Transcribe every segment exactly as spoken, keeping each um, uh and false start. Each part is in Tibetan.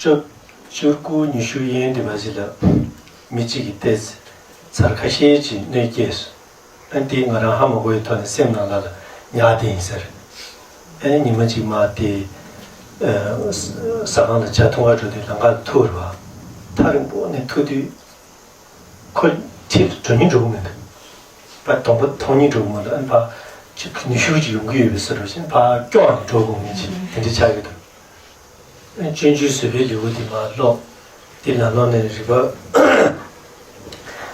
སྐབས་བཅུ་དགུ་ཉི་ཤུ་ཡན་དེ་བ་ཞིག་ལ་མི་གཅིག་གིས་བལྟས་ཚེ་ཚར་ཁ་ཤས་ཀྱིས་གནོད་སྐྱེལ་སོང་། ཨ་ནི་དེ་ང་རང་ཧ་མ་གོ་བའི་ཐོག་ནས་སེམས་ནང་ལ་ལ་ཉར་བསྡད་ཡིན་ཟེར། ཨ་ནི་ཉི་མ་གཅིག་མ་དེ་ཟ་ཁང་ལ་ཇ་འཐུང་ག་འགྲོ་དུས་ལམ་ཁ་ལ་ཐུག་རེད་བ། ཐག་རིང་པོ་ནས་ཐུག་དུས་ཁོ་ཁྲིད་འགྲོ་སྙིང་འགྲོ་གི་མི་འདུག་ཕར་གདོང་པ་མཐོང་སྙིང་འགྲོ་གི་མི་འདུག་ཨ་ནི་ཕར་ཅིག་ནུས་ཤུགས་ཅིག་ཡོང་གི་ཡོད་པའི་བཟོ་འདྲ་བཞིན་ཕར་ཀྱོག་ནས་འགྲོ་དགོས་ངེས་ཅིག་དེ་འདྲ་ཆགས་ཀྱི་འདུག་སྤྱོད་འཇུག་བཟོད་པའི་ལེའུ་འདི་མར་ཀློག་འདི་ལ་ཀློག་ནས་རིག་པ།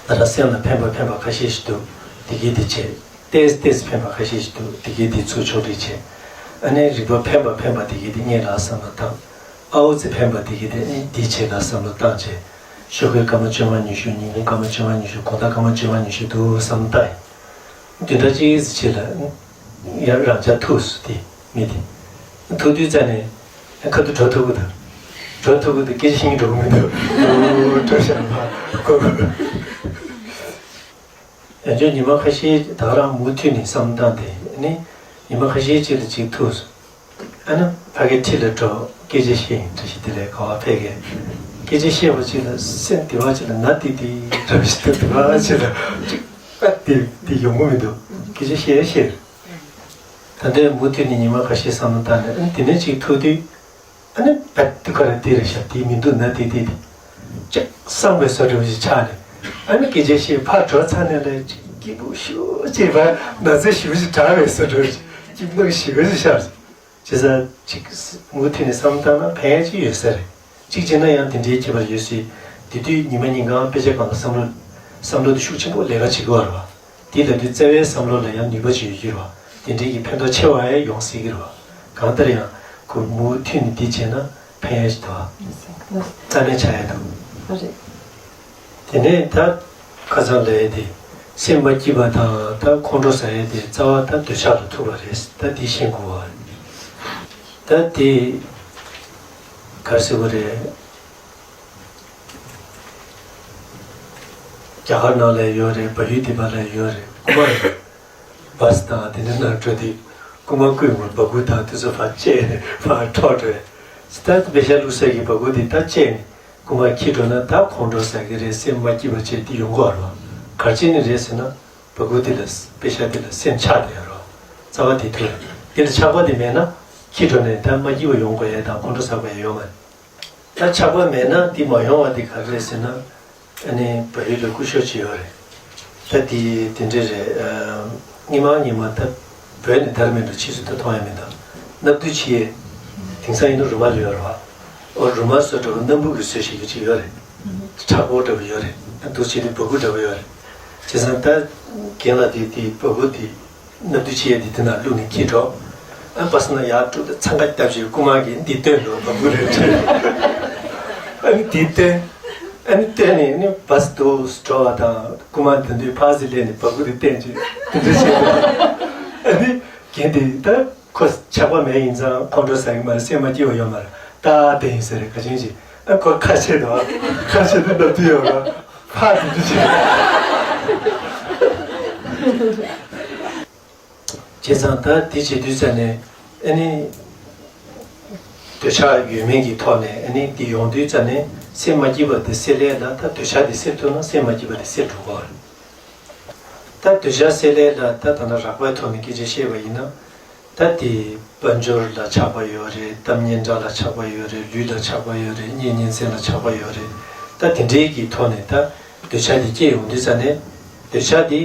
ང་རང་སེམས་ལ་ཕན་པ་ཕན་པ་ཁ་ཤས་ཤིག་འདུག་དེ་གས་དེ་བྱས། ཏོག་ཙམ་ཏོག་ཙམ་ཕན་པ་ཁ་ཤས་ཤིག་འདུག་དེ་གས་དེ་ཚུར་ཕྱོགས་སྒྲིག་བྱས། ཨ་ནི་རིག་པ་ཕན་པ་ཕན་པ་དེ་གས་དེ་སྔོན་ལ་བསམ་བློ་བཏང་། ཨའུ་ཙི་ཕན་པ་དེ་གས་དེ་ཨ་ནི་དེ་རྗེས་ལ་བསམ་བློ་བཏང་བྱས། ཤོག་གུའི་སྐར་མ་བཅོ་ལྔ་ཉི་ཤུ། ཉིན་གུང་སྐར་མ་བཅོ་ལྔ་ཉི་ཤུ། དགོང་དག་སྐར་མ་བཅོ་ལྔ་ཉི་ཤུ་འདུག་བསམ་བློ་བཏང་ཡིན། བདུན་ཕྲག་གཅིག་ཙམ་རྗེས་ལ་ཡང་རང་འཇགས་ཐུག་སོང་། དེ་མི་དེ་ཐུག་དུས་ཙ་ནས་ཁ་ཐུག་འགྲོ་ཐུབ་ཀྱི་འདུག་འགྲོ་ཐུབ་ཀྱི་འདུག་སྐད་ཆ་བཤད་མཁན་འགྲོ་གི་མི་འདུག་འགྲོ་བཞག་པ་གོ། ཡང་བསྐྱར་ཉི་མ་ཁ་ཤས་ད་ག་རང་མུ་མཐུད་ནས་བསམ་བློ་བཏང་སྟེ་ནི་ཉི་མ་ཁ་ཤས་ཅིག་ལ་ཅིག་ཐུག་སོང་། ཨ་ནི་ཕ་གི་འཁྲིས་ལ་འགྲོ། སྐད་ཆ་བཤད་ཡིན། བཀྲ་ཤིས་བདེ་ལེགས་ག་པར་ཕེབས་ཀྱི། སྐད་ཆ་བཤད་པ་ཅིག་ལ་སེམས་དེ་བ་ཅིག་ལ་ན་ཏིག་ཏིག་འདྲ་བ་ཞིག་འདུག་དེ་བ་ཅིག་ལ་ཅིག་ཨ་དེ་དེ་ཡོང་གི་མི་འདུག་སྐད་ཆ་བཤད་བཤད། ད་ལྟའི་མུ་མཐུད་ནས་ཉི་མ་ཁ་ཤས་བསམ་བློ་བཏང་ནས་ཨ་ནི་དེ་ནས་ཅིག་ཐུག་དུས། ཨ་ནི་བད་དུ་ཁ་རེ་དེ་རེ་ཤ་དེ་མི་འདུག་ན་དེ་དེ་དེ། ཅིག་སངས་པའི་བཟོ་འདྲ་བོ་ཞིག་ཆགས་ནས། ཨ་ནི་སྐད་ཆ་བཤད་ཕར་འགྲོ་ཚར་ནས་ལས་ཅིག་སྐྱིད་པོ་ཞེ་པོ་ཅིག་བ་ན་ཚ་ཞེ་པོ་ཞིག་དྲག་པའི་བཟོ་འདྲ་བོ་ཞིག་སྐྱིད་སྣང་ཞེ་པོ་ཞིག་ཤར། བྱས་ཙང་ཅིག་མུ་མཐུད་ནས་བསམ་བཏང་ན་ཕན་ཡག་ཅིག་ཡོད་ས་རེད། གཅིག་བྱས་ན་ཡང་དེ་འདྲའི་ཁྱད་པར་ཡོད་སྲིད། དེ་དུས་ཉི་མ་ཉིན་གང་དཔེ་ཆ་སྒང་ལ་བསམ་བློ་བསམ་བློ་དེ་ཤུགས་ཆེན་པོ་ལས་ཀ་བྱེད་ཀྱི་ཡོད་རེད་བ། དེ་ལ་དུས་རྩ་བའི་བསམ་བློ་ལ་ཡང་ནུས་པ་ཅིག་ཡོད་ཀྱི་རེད་བ། དེ་འདྲའི་གི་ཕན་ཐོགས་ཆེ་བ་ཡང་ཡོང་སྲིད་ཀྱི་རེད་བ། གང་ལྟར་ཡང་ཁོ་མུ་མཐུད་ནས་དེ་བྱས་ན་ཕན་ཡག་ཞིག་འདུག་བ། རྩ་ནས་ཆགས་ཡག་འདུག་ཨ་རེད། དེ་ནས་ད་ཁ་སང་ལབ་ཡག་དེ་སེམས་མ་སྐྱིད་པ་དང་ད་ཁོང་ཁྲོ་ཟ་ཡག་དེ་རྩ་བ་ད་འདོད་ཆགས་ལ་ཐུག་པ་རེད། ད་དེ་ཤེས་དགོས་བ། ད་དེ་ག་རེ་ཟེར་དགོས་རེད། རྒྱ་གར་ནང་ལ་ཡོད་རེད། བལ་ཡུལ་དེ་པ་ལ་ཡོད་རེད། རྐུ་མ་རེད། བཱས་དང་དེ་འདྲ་ནང་འགྲོ་དུས་རྐུ་མ་རྐུས་མོ་སྦ་ཁུག་དང་དེ་ཚོ་ཕར་བཅད་ནས་ཕར་འཕྲོག་འགྲོ། ད་པེ་ཤ་བླུགས་ས་གི་སྦ་ཁུག་དེ་ད་བཅད་ནས་རྐུ་མ་འཁྱེར་འགྲོ་ན་ད་ཁོང་ཁྲོ་ཟ་གི་རེད། སེམས་མ་སྐྱིད་པ་བྱས་དེ་ཡོང་གི་ཡོད་རེད་བ། ག་རེ་བྱས་ནས་རེད་ཟེར་ན་སྦ་ཁུག་དེ་ལ་པེ་ཤ་དེ་ལ་སེམས་ཆགས་བསྡད་ཡོད་རེད་བ། རྩ་བ་དེ་ཐུག་རེད། དེ་ལ་ཆགས་པ་དེ་མེད་ན་འཁྱེར་འགྲོ་ནས་ད་མ་སྐྱིད་པ་ཡོང་དགོས་ཡག་དང་ཁོང་ཁྲོ་ཟ་དགོས་ཡག་ཡོད་མ་རེད། ད་ཆགས་པ་མེད་ན་འདི་མ་ཡོང་བ་འདི་ག་རེ་རེད་ཟེར་ན། ཨ་ནི་བལ་ཡུལ་ལ་སྐུ་ཞབས་ཅིག་ཡོད་རེད། ད་འདི་དེ་འདྲ་རེད། ཨ། སྔོན་མ་སྔོན་མ་ད་བོད་ནས་དར་མེད་འགྲོ་ཕྱིས་སུ་ད་མཐོང་ཡག་མེད་ད། སྣབས་དུ་ཆི་ཡེ། དེང་སང་ཡིན་ན་རུ་མ་ལ་ཡོད་རེད་བ། ཨོ་རུ་མ་བཟོ་འདྲ་བོ་སྣམ་བུ་གི་བཟོས་བྱེད་ཀྱི་ཅིག་ཡོད་རེད། མཁྲེགས་པོ་འདྲ་བོ་ཡོད་རེད། སྣབས་དུ་ཆི་དེ་སྦ་ཁུག་འདྲ་བོ་ཡོད་རེད། བྱས་ཙང་ད་རྒན་ལགས་དེ་དེ་སྦ་ཁུག་དེ། སྣབས་དུ་ཆི་ཡེ་དེ་དེ་ནང་བླུགས་ནས་འཁྱེར་འགྲོ། ཨ་བཱས་ནང་ཡར་དཀྲུགས་ཏེ་འཚང་ཁ་བརྒྱབ་བྱས་རྐུ་མ་གིས་འདི་བཏོན་འགྲོ་སྦ་ཁུག་རེད་དྲན། ཨ་ནི་འདི་བཏོན། ཨ་ནི་བཏོན་ནས་ནི་བཱས་དུ་འགྲོ་བ་དང་རྐུ་མ་འདི་འདུས་ཕར་ཙམ་སླེབས་ནས་སྦ་ཁུག་དེ་བཏོན་བྱས་འདི་འདྲ་བྱས་འགྲོ། ཨ་ནི་རྒན་དེ་ད་ཁོ་ཆགས་པ་མེད་ཡིན་ཙང་ཁོང་ཁྲོ་ཟ་གི་མ་རེད། སེམས་མ་སྐྱིད་པ་ཡོད་མ་རེད། ད་དེ་ཡིན་ས་རེད། ག་ཅན་ཅིག་ཨ་ཁོ་ཁ་ཕྱེ་དང་ཁ་ཕྱེ་དེ་སྣབས་དུ་ཡོད་ར། ཕར་དེ་འདྲ་བྱས། བྱས་ཙང་ད་དེ་བྱེད་དུས་ཙ་ནས་ཨ་ནི་འདོད་ཆགས་ཡོད་མེད་ཀྱི་ཐོག་ནས་ཨ་ནི་འདི་ཡོང་དུས་ཙ་ནས་སེམས་མ་སྐྱིད་པ་དེ་སེལ་ཡས་ལ་ད་འདོད་ཆགས་དེ་སེལ་ཐུབ་ན་སེམས་མ་སྐྱིད་པ་དེ་སེལ་འགྲོ་གི་རེད། ད་འདོད་ཆགས་སེལ་ཡས་ལ་ད་ད་ལྟ་རགས་པའི་ཐོག་ནས་སྐད་ཆ་བཤད་པ་ཡིན་ན། ད་དེ་དཔལ་འབྱོར་ལ་ཆགས་པ་ཡོད་རེད། གཏམ་སྙན་གྲགས་ལ་ཆགས་པ་ཡོད་རེད། ལུས་ལ་ཆགས་པ་ཡོད་རེད། གཉེན་ཉེ་ཚན་ལ་ཆགས་པ་ཡོད་རེད། ད་དེ་འདྲའི་གི་ཐོག་ནས་ད་འདོད་ཆགས་དེ་སྐྱེ་ཡོང་དུས་ཙ་ནས་འདོད་ཆགས་དེ།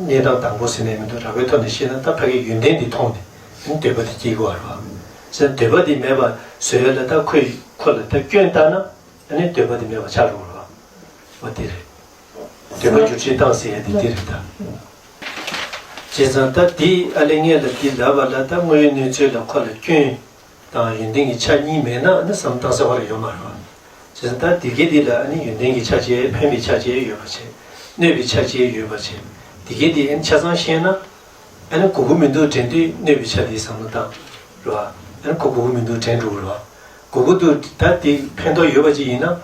གནས་སྟངས་དང་པོ་ཟེར་ནས་མི་འདུག་རགས་པའི་ཐོག་ནས་བཤད་ན་ད་ཕ་གིའི་ཡོན་ཏན་འདི་མཐོང་ནས་ཨ་ནི་འདོད་པ་འདི་སྐྱེ་དགོས་པ་རེད་བ། ཟེར་འདོད་པ་འདི་མེད་པ་བཟོ་ཡས་ལ་ད་ཁོས་ཁོ་ལ་ད་སྐྱོན་བཏགས་ན་ཨ་ནི་འདོད་པ་འདི་མེད་པ་ཆགས་འགྲོ་གི་རེད་བ། འོ་དེ་རེད། འདོད་པ་བསྒྱུར་བཅོས་བཏང་ཟེར་ཡས་འདི་འདི་རེད་ད། བྱས་ཙང་ད་འདི་ཨ་ལས་ངས་ལ་འདི་ལབ་པ་ལ་ད་དངོས་ཡོད་གནས་ཚུལ་ལ་ཁོ་ལ་སྐྱོན། དང་ཡོན་ཏན་གྱི་ཆ་གཉིས་མེད་ན་ཨ་ནི་བསམ་བློ་བཏང་ས་བར་ཡོད་མ་རེད་བ། བྱས་ཙང་ད་དེ་གའི་དེ་ལ་ཨ་ནི་ཡོན་ཏན་གྱི་ཆ་བཅས་ཕན་པའི་ཆ་བཅས་ཡོད་པ་བྱས། གནོད་པའི་ཆ་བཅས་ཡོད་པ་བྱས། དེ་གའི་དེ་ཨ་ནི་ཆ་ཚང་ཤེས་ན། ཨ་ནི་དགོས་མཁོ་མི་འདུག་དྲན་དུས་གནོད་པའི་ཆ་དེ་བསམ་བློ་བཏང་། རེད་བ། ཨ་ནི་ཁོ་དགོས་མཁོ་མི་འདུག་དྲན་འགྲོ་གི་རེད་བ། དགོས་མཁོ་འདུག་ད་དེ་ཕན་ཐོགས་ཡོད་པ་ཅིག་ཡིན་ན།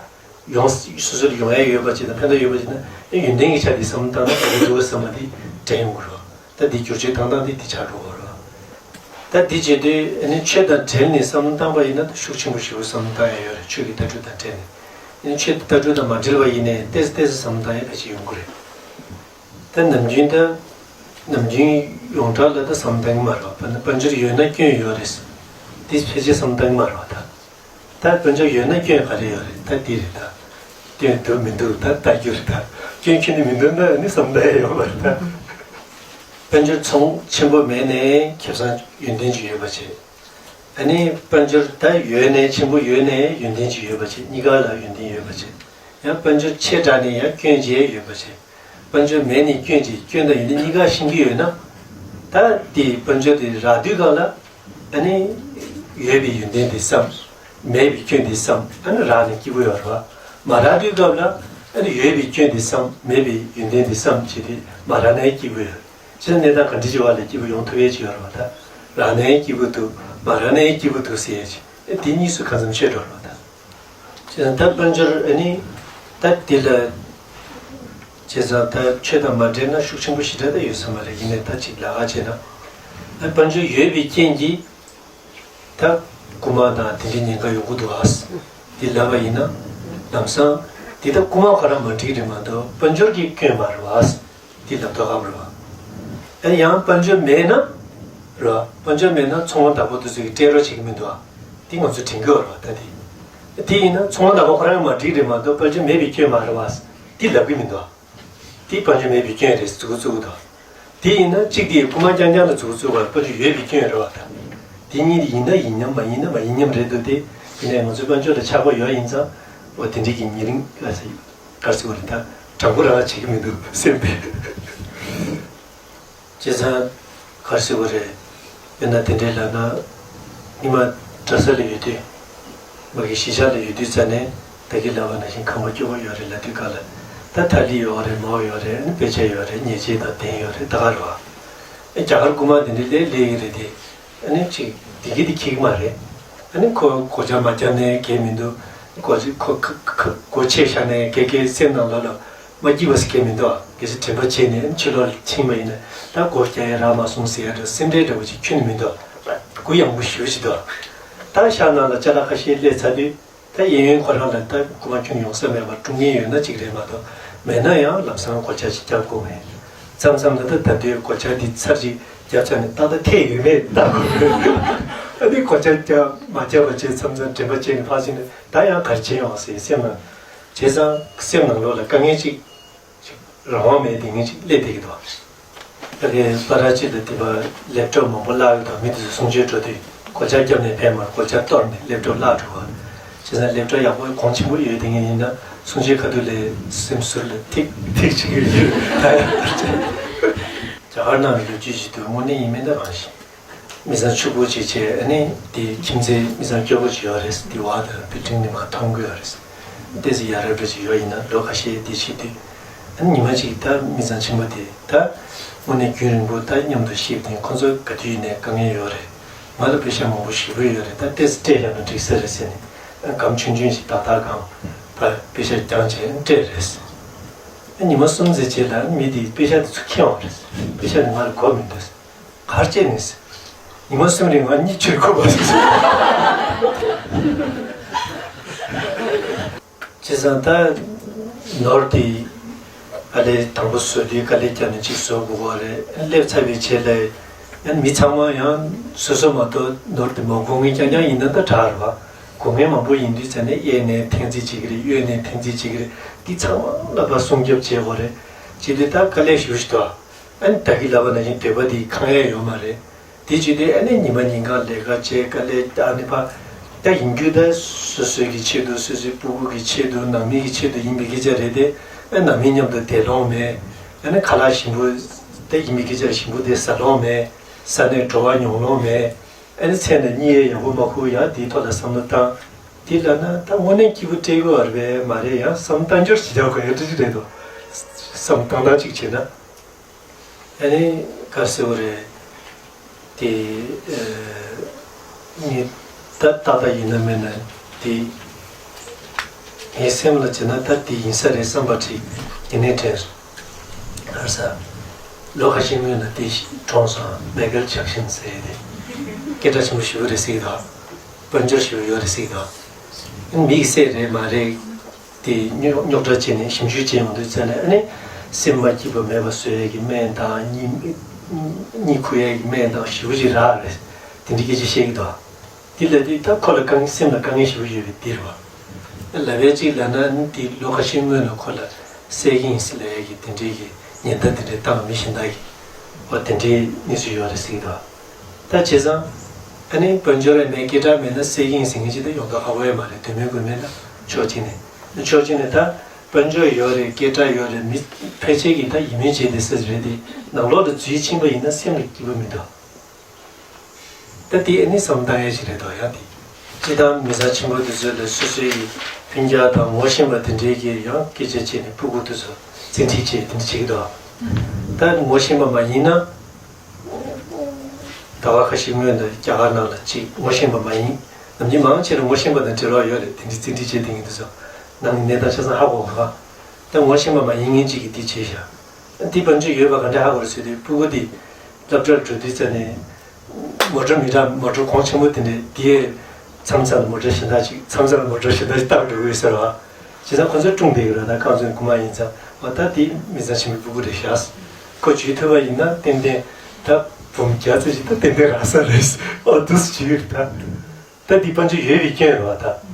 ཡོང་སོ་སོ་ལ་ཡོང་ཡ་ཡོད་པ་ཅིག་དང་ཕན་ཐོགས་ཡོད་པ་ཅིག་ན་ཨ་ནི་ཡོན་ཏན་གྱི་ཆ་དེ་བསམ་བློ་བཏང་ན་དགོས་མཁོ་འདུག་བསམ་པ་དེ་དྲན་ཡོང་གི་རེད་བ། ད་དེ་བསྒྱུར་བཅོས་བཏང་སྟངས་དེ་དེ་ཆགས་འགྲོ་གི་རེད་བ། ད་ ད་འདི་བྱེད་དུས་ཨ་ནི་ཆོས་དང་འབྲེལ་ནས་བསམ་བློ་བཏང་པ་ཡིན་ན་ད་ཤུགས་ཆེན་པོ་ཞེ་པོ་བསམ་བློ་བཏང་ཡ་ཡོད་རེད། ཆོས་ཀྱི་ལྟ་གྲུབ་དང་འབྲེལ་ནས། ཨ་ནི་ཆོས་ཀྱི་ལྟ་གྲུབ་དང་མ་འབྲེལ་བ་ཡིན་ནའི་ཏོག་ཙམ་ཏོག་ཙམ་བསམ་བློ་བཏང་ཡ་ཕལ་ཆེར་ཡོང་གི་རེད། ད་ནམ་རྒྱུན་ད་ནམ་རྒྱུན་ཡོངས་གྲགས་ལ་ད་བསམ་བློ་བཏང་གི་མ་རེད་བ། དཔལ་འབྱོར་ཡོད་ན་སྐྱོན་ཡོད་རེད། འདི་ཕལ་ཆེར་བསམ་བློ་བཏང་གི་མ་རེད་བ་ད། ད་དཔལ་འབྱོར་ཡོད་ན་སྐྱོན་ག་རེ་ཡོད་རེད། ད་འདི་རེད་ད། སྐྱོན་འདུག་མི་འདུག་ད་ལྟ་རྒྱུ་རེད་ད། སྐྱོན་ཁྱོན་ནས་མི་འདུག་ན་ནི་བསམ་བློ་ཡོད་མ་རེད་ད། དཔལ་འབྱོར་ཚོང་ཆེན་པོ་མེད་ནའི་ཁེ་བཟང་ཡོན་ཏན་ཅིག་ཡོད་པ་བྱེད། ཨ་ནི་དཔལ་འབྱོར་ད་ཡོད་ནའི་ཆེན་པོ་ཡོད་ནའི་ཡོན་ཏན་ཅིག་ཡོད་པ་བྱེད། གཉིས་ཀ་ལ་ཡོན་ཏན་ཡོད་པ་བྱེད། ཡང་དཔལ་འབྱོར་ཆེ་དྲགས་ནས་ཡང་སྐྱོན་ཅིག་ཡོད་པ་བྱེད། དཔལ་འབྱོར་མེད་ནས་སྐྱོན་ཅིག་སྐྱོན་དང་ཡོན་ཏན་གཉིས་ཀ་ཤེས་ཀྱི་ཡོད་ན། ད་དེ་དཔལ་འབྱོར་དེ་རག་དུས་སྒང་ལ། ཨ་ནི་ཡོད་པའི་ཡོན་ཏན་དེ་བསམ། མེད་པའི་སྐྱོན་དེ་བསམ། ཨ་ནི་རག་ནས་སྐྱིད་པོ་ཡོད་རེད་བ། མ་རག་དུས་སྐབས་ལ་ཨ་ནི་ཡོད་པའི་སྐྱོན་དེ་བསམ། མེད་པའི་ཡོན་ཏན་དེ་བསམ་བྱས་ཏེ་མ་རག་ནའི་སྐྱིད་པོ་ཡོད། ཕྱིར་གནས་སྟངས་ག་འདྲ་ཅིག་བ་ལས་སྐྱིད་པོ་ཡོང་ཐུབ་ཡས་ཅིག་ཡོད་རེད་བ་ད། རག་ནའི་སྐྱིད་པོ་འདུག་མ་རག་ནའི་སྐྱིད་པོ་འདུག་ཟེར་ཡས་ཅིག་ཨ་དེ་གཉིས་སུ་གང་འཚམ་ཆོད་འགྲོ་རེད་བ་ད། བྱས་ཙང་ད་དཔལ་འབྱོར་ཨ་ནི་ད་དེ་ལ་བྱས་ཙང་ད་ཆོས་དང་མ་འབྲེལ་ན་ཤུགས་ཆེན་པོ་ཞེ་དྲག་ད་ཡོད་ས་མ་རེད། ཡིན་ནའི་ད་ཅིག་ལབ་ཁ་བྱས་ན། ཨ་དཔལ་འབྱོར་ཡོད་པའི་རྐྱེན་གྱིས་ད་རྐུ་མ་དང་དེ་འདྲའི་ཉེན་ཁ་ཡོང་གི་འདུག་ཨ། དེ་ལབ་པ་ཡིན་ན་ལམ་སང་དེ་ད་རྐུ་མ་ཁོ་རང་མ་འགྲིག་རེད་མ་གཏོགས་དཔལ་འབྱོར་གྱི་སྐྱོན་མ་རེད་བ། དེ་ལབ་ཐུབ་ཀྱི་མ་རེད་བ། ཨ་ཡང་དཔལ་འབྱོར་མེད་ན་རེད་བ། དཔལ་འབྱོར་མེད་ན་ཚོང་པ་བདག་པོ་དེ་ཚོ་གིས་སྤྲད་རོགས་བྱེད་ཀྱི་མི་འདུག་ཨ། དེ་ང་ཚོས་དྲན་གྱི་ཡོད་རེད་བ་ད་དེ། དེ་ཡིན་ན་ཚོང་པ་བདག་པོ་ཁོ་རང་མ་འགྲིག་རེད་མ་གཏོགས་དཔལ་འབྱོར་མེད་པའི་སྐྱོན་མ་རེད་བ། དེ་ལབ་ཀྱི་མི་འདུག་ཨ། དེ་དཔལ་འབྱོར་མེད་པའི་སྐྱོན་རེད་ཟེར་རྩུབ་རྩུབ་འདུག་དེ་ཡིན་ན་གཅིག་དེ་རྐུ་མ་རྐྱང་རྐྱང་ལ་རྫུ་འཕྲུལ་བ་དཔལ་འབྱོར་ཡོད་པའི་སྐྱོན་རེད་བ་དང་། དེ་གཉིས་དེ་ཡིན་ན་ཡིན་མཉམ་མ་ཡིན་ན་མ་ཡིན་མཉམ་རེད་འདུག་སྟེ། ཡིན་ནའི་ང་ཚོའི་དཔལ་འབྱོར་ལ་ཆགས་པ་ཡོད་ཡིན་ཙང་། འོ་དེ་འདྲའི་གི་ཉེ་རིང་ལ་ཟེར་ག་རེ་ཟེར་བ་རེད་ད། དྲང་པོ་རང་བྱེད་ཀྱི་མི་འདུག་སེམས་པས། བྱས་ཙང་ག་རེ་ཟེར་བ་རེད། དཔེར་ན་དེ་འདྲའི་ལབ་ན། ཉི་མ་གྲྭ་ས་ལ་ཡོད་དུས། མ་གི་གཞིས་ཆགས་ལ་ཡོད་དུས་ཙ་ནས་ད་གིན་ལབ་པ་ནང་བཞིན་ཁང་པ་སྐྱོ་པོ་ཡོད་རེད་ལབ་དུས་སྐབས་ལ། ད་ཐ་ལི་ཡོད་རེད། མོ་ཡོད་རེད། ཨ་ནི་དཔེ་ཆ་ཡོད་རེད། ཉལ་ཆས་དང་གདན་ཡོད་རེད། ད་ག་རེད་བ། ཨ་རྒྱ་གར་རྐུ་མ་དེ་འདྲའི་སླེབས་སླེབས་ཡིན་རེད་དེ། ཨ་ནི་ཅིག་བདེ་སྐྱིད་དེ་འཁྱེར་གི་མ་རེད། ཨ་ནི་ཁོ་སྒོ་ལྕགས་མ་བརྒྱབ་ནའི་གལ་མི་འདུག་སྒོ་ཁོ་ཁ་ཁ་སྒོ་ཕྱེ་བཞག་ནའི་གལ་གལ་སེམས་ནང་ལོགས་ལ་མ་སྐྱིད་པ་ཟེར་གལ་མི་འདུག་གལ་སྲིད་དྲན་པ་བརྗེད་ནས་ཕྱི་ལོགས་ལ་ཕྱིན་པ་ཡིན་ན་ད་སྒོ་རྒྱག་ཡ་རག་མ་སོང་ཟེར་ཡ་འདྲ་སེམས་ཁྲལ་འདྲ་བོ་ཅིག་ཁྱོན་ནས་མི་འདུག་གུ་ཡངས་པོ་ཞེ་པོ་ཅིག་འདུག་ད་ཤག་ནང་ལ་ཅ་ལག་ཁ་ཤས་སླེབས་ཚར་དུས། ད་གཡས་གཡོན་ཁོ་རང་ལ་ད་རྐུ་མ་ཁྱོན་ཡོང་ས་མེད་པར་སྲུང་མཁན་ཡོད་ན་གཅིག་རེད་མ་གཏོགས། མེད་ན་ཡང་ལམ་སང་སྒོ་ལྕགས་ཅིག་བརྒྱབ་དགོས་མེད། མཚམས་མཚམས་ལ་ད་ད་ལྟའི་སྒོ་ལྕགས་འདི་ཚར་གཅིག་བརྒྱབ་ཚར་ནས་ཏག་ཏག་ཐེབས་ཡོད་མེད་ལྟ་དགོས་མེད། ཨ་ནི་སྒོ་ལྕགས་བརྒྱབ་མ་བརྒྱབ་པ་བྱས་མཚམས་མཚམས་དྲན་པ་བརྗེད་ནས་ཕར་ཕྱིན་ནས་ད་ཡང་ག་རེ་བྱས་ཡོང་ཟེར་སེམས་ནང་། བྱས་ཙང་སེམས་ནང་ལོགས་ལ་དཀའ་ངལ་ཅིག་རང་དབང་མེད་དེ་ངས་ཅིག་སླེབས་བསྡད་ཀྱི་འདུག་ད་གིན་པ་ར་ཅིག་ལ་དེ་པ་ལེབ་ཊོབ་མང་པོ་བརླག་ཡོད་དང་མི་དེ་ཚོ་གསུང་ཆོས་འགྲོ་དུས་སྒོ་ལྕགས་བརྒྱབ་ནས་ཕེབས་མར་སྒོ་ལྕགས་གཏོར་ནས་ལེབ་ཊོབ་བརླག་འགྲོ་བ། བྱས་ཙང་ལེབ་ཊོབ་ཡག་པོ་གོང་ཆེན་པོ་ཡོད་དེ་ངས་ཡིན་ན་གསུང་ཆོས་ཁ་ཐུག་ལས་སེམས་ཟུར་ལ་ཐིག་ཐིག་ཅིག་ཡོད་ད་ཡང་རྒྱ་གར་ནང་ལ་ལོ་རྒྱུས་ཅིག་འདུག་དངོས་གནས་ཡིན་མིན་ད་རང་བཞིན། མི་ཚང་ཕྱུག་པོ་ཅིག་བྱས་ཨ་ནི་དེ་ཁྱིམ་མཚེས་མི་ཚང་སྐྱོ་པོ་ཅིག་ཡོད་རེད། དེ་བ་དང་བིལ་ཌིང་ནི་མ་མཐོང་གི་ཡོད་རེད། ཏོག་ཙམ་ཡ་རབས་འདྲ་ཅིག་ཡོད་ཡིན་ན་ལོ་ཁ་ཤས་དེ་བྱེད་དུས། ཨ་ནི་ཉི་མ་ཅིག་ད་མི་ཚང་ཆེན་པོ་དེ་ད་དངོས་གནས་རྒྱུན་རིང་པོ་ད་མཉམ་དུ་གཤིབ་དེ་ཁོ་ཚོ་ག་དུས་ཡིན་ནའི་དཀའ་ངལ་ཡོད་རེད། ང་ལ་པེ་ཤ་མང་པོ་ཞེ་པོ་ཡོད་རེད། ད་ཏོག་ཙམ་སྤྲད་བཞག་ན་འགྲིག་ས་རེད་ཟེར་ནས་སྒམ་ཆུང་ཆུང་ཞིག་ཏག་ཏག་སྒང་ཕར་པེ་ཤ་བརྐྱངས་བྱས་སྤྲད་རེད། ཨ་ཉི་མ་གསུམ་ཙམ་རྗེས་ལ་མི་དེས་པེ་ཤ་དེ་ཚོ་ཁྱེར་ཡོང་བ་རེད། པེ་ཤ་དེ་ང་ལ་དགོས་མི་འདུག་གར་བྱས་ནས། ཉི་མ་གསུམ་རིང་ང་གཉིད་ཁྱོད་ཁུག་པ་ཟེར། བྱས་ཙང་ད་ནོར་དེ་ཨ་ལས་དང་པོ་བཟོ་དུས་དཀའ་ལས་བརྒྱབ་ནས་གཅིག་བཟོ་དགོས་པ་རེད། སླེབས་ཚར་བའི་རྗེས་ལ་ཡང་མི་ཚང་མ་ཡང་སོ་སོ་མ་གཏོགས་ནོར་དེ་མ་དགོས་མཁན་རྐྱང་རྐྱང་ཡིན་ན་ད་དྲག་རེད་བ། དགོས་མཁན་མང་པོ་ཡིན་དུས་ཙ་ནས་གཡས་ནས་འཐེན་རྩིས་བྱེད་ཀྱི་རེད། གཡོན་ནས་འཐེན་རྩིས་བྱེད་ཀྱི་རེད། འདི་ཚང་མ་ལ་ཕར་སྲུང་སྐྱོབ་བྱེད་དགོས་རེད། བྱེད་དུས་ད་དཀའ་ལས་ཞེ་པོ་ཞིག་འདུག་ཨ་ནི་ད་གིན་ལབ་པ་ནང་བཞིན་འདོད་པ་འདི་ཁེངས་ཡ་ཡོད་མ་རེད། དེ་བྱེད་དུས་ཨ་ནི་ཉི་མ་ཉིན་གང་ལས་ཀ་བྱས་དཀའ་ལས་ཨ་ནི་ཕར། ད་ཡིན་རྒྱུ་ད་སོ་སོའི་གི་ཆེད་དུ་སོ་སོའི་སྤུ་གུ་གི་ཆེད་དུ་ནང་མི་གི་ཆེད་དུ་ཡིན་པའི་སྐད་ཆ་རེད་དེ། ཨ་ནང་མི་མཉམ་དུ་བསྡད་ལོང་མེད། ཨ་ནི་ཁ་ལག་ཞིམ་པོ་ད་ཡིན་པའི་སྐད་ཆ་ཞིམ་པོ་དེ་ཟ་ལོང་མེད། ས་གནས་བྲོ་བ་མྱོང་ལོང་མེད། ཨ་ནི་མཚན་ལ་གཉིད་ཡང་ཡག་པོ་མ་ཁུག་ཡང་དེའི་ཐོག་ལ་བསམ་བློ་བཏང་། དེ་ལབ་ན་ད་དངོས་གནས་སྐྱིད་པོ་སྤྲད་ཀྱི་ཡོད་རེད་པས་མ་རེད། ཡང་བསམ་བློ་བཏང་འབྱོར་ཞིག་རྒྱག་དགོས་ཡ་འདྲ་ཅིག་རེད་དོ། བསམ་བློ་བཏང་སྟངས་ཅིག་བྱས་ན། ཨ་ནི་ག་རེ་ཟེར་བ་རེད། དེ་ཨ་ངས་ད་ཏག་ཏག་ཡིན་ན་མིན་ན་དེ་ངའི་སེམས་ལ་བྱས་ན་ད་དེ་ཡིན་ས་རེད་བསམ་པ་ཅིག་ཡིན་ནའི་དྲན་སོང་། ག་རེ་ཟ། ལོ་ཁ་ཤས་སྔོན་ལ་དེ་ཞིག་གྲོངས་སོང་། མའི་ཀལ་ཇེག་སན་ཟེར་ཡས་དེ། སྐད་གྲགས་ཆེན་པོ་ཞེ་པོ་རེད་ཟེར་གྱི་འདུག་དཔལ་འབྱོར་ཞེ་པོ་ཡོད་རེད་ཟེར་གྱི་འདུག་མི་གི་སྲས་རེད་མ་རེད། དེ་རྙོག་རྙོག་དྲ་བྱས་ནས་ཞིབ་འཇུག་བྱས་ཡོང་དུས་ཙམ་ནས་ཨ་ནི་སེམས་མ་སྐྱིད་པ་མེད་པ་བཟོ་ཡས་ཀྱི་སྨན་དང་གཉིད་གཉིད་ཁུག་ཡས་ཀྱི་སྨན་དང་ཞེ་པོ་ཅིག་རག་རེད། དེ་འདྲའི་སྐད་ཆ་བཤད་ཀྱི་འདུག་དེ་ལབ་དུས་ད་ཁོ་ལ་དཀའ་ངལ་སེམས་ལ་དཀའ་ངལ་ཞེ་པོ་ཡོད་པའི་དེ་རེད་བ། ལབ་པའི་གཅིག་ལབ་ན་ནི་དེ་ལོ་ཁ་ཤས་སྔོན་ལ་ཁོ་ལ་བསད་ཀྱི་ཡིན་ཟེར་ལབ་ཡས་ཀྱི་དེ་འདྲའི་གི་ཉེན་བརྡ་དེ་འདྲའི་བཏང་མི་གཞན་དག་གིས་འོ་དེ་འདྲའི་གནས་ཚུལ་ཡོད་རེད་ཟེར་གྱི་འདུག་ད་བྱས་ཙང་ཨ་ནི་དཔལ་འབྱོར་ཡང་མེད་སྐད་གྲགས་མེད་ན་བསད་ཀྱི་ཡིན་ཟེར་མཁན་ཅིག་ད་ཡོང་མདོག་ཁ་པོ་ཡང་མ་རེད། དོན་མེད་དགོས་མེད་ན་ཕྱོགས་གཅིག་ནས་ཕྱོགས་གཅིག་ནས་ད་དཔལ་འབྱོར་ཡོད་རེད་སྐད་གྲགས་ཡོད་རེད་མི་ཕལ་ཆེར་གྱིས་ད་ཡིད་སྨོན་བྱས་བསྡད་ས་རེད་དེ་ནང་ལོགས་ལ་འཛུལ་ཕྱིན་པ་ཡིན་ན་སེམས་ལ་སྐྱིད་པོ་མི་འདུག་ད་དེ་ཨ་ནི་བསམ་བཏང་ཡས་ཞིག་རེད་དོ་ཡང་དེ། སྤྱི་བཏང་མི་ཚང་ཆེན་པོ་དེ་ཚོ་ལ་སོ་སོའི་ཕན་རྒྱ་དང་ངོ་ཤེས་པ་དེ་འདྲའི་གི་ཡང་སྐད་ཆ་བྱས་ནས་སྤུ་གུ་དེ་ཚོ་བཙན་ཁྲིད་བྱས་དེ་འདྲ་བྱེད་ཀྱི་འདུག་ད་ངོ་ཤེས་པ་མ་ཡིན་ན་ཟླ་བ་ཁ་ཤས་སྔོན་དུ་རྒྱ་གར་ནང་ལ་ཅིག་ངོ་ཤེས་པ་མ་ཡིན་ནམ་རྒྱུན་མང་ཆེ་རུ་ངོ་ཤེས་པ་དང་འབྲེལ་བ་ཡོད་རེད། དེ་འདྲའི་བཙན་ཁྲིད་བྱས་དེ་ཡིན་དུས་ཚོ་ནང་གི་གནས་སྟངས་ཆ་ཚང་ཧ་གོ་གི་རེད། ད་ངོ་ཤེས་པ་མ་ཡིན་མཁན་ཅིག་གིས་འདི་བྱས་ཤག་འདི་དཔལ་འབྱོར་ཡོད་པ་ག་འདྲ་ཧ་གོ་རེད་ཟེར་དུས་སྤུ་གུ་འདི་སློབ་གྲྭར་འགྲོ་དུས་ཙམ་ནས། མོ་ཊ་མི་འདྲ་མོ་ཊ་གོང་ཆེན་པོ་དེ་འདྲས་དེའི་མཚམས་མཚམས་ལ་མོ་ཊ་གཞན་དག་ཅིག་མཚམས་མཚམས་ལ་མོ་ཊ་གཞན་དག་ཅིག་བཏང་འགྲོ་གི་ཡོད་ཟེར་བ། བྱས་ཙང་ཁོ་ཚོས་དཀྲུགས་བསྡད་ཀྱི་རེད། ད་ཁ་སང་རྐུན་མ་ཡིན་ཙང་འོ་ད་དེ་མི་ཚང་ཆེན་པོའི་སྤུ་གུ་རེད་ཤག་ཁོ་འཇུས་ཐུབ་པ་ཡིན་ན་ཏན་ཏན་ད་འབུམ་བརྒྱ་ཙམ་ཞིག་ད་ཏན་ཏན་རག་ས་རེད། ཨོ་འདུག་སེ་བྱེད་ཀྱི་རེད་ད། ད་འདི་དཔལ་འབྱོར་ཡོད་པའི་སྐྱོན་རེད་བ་ད།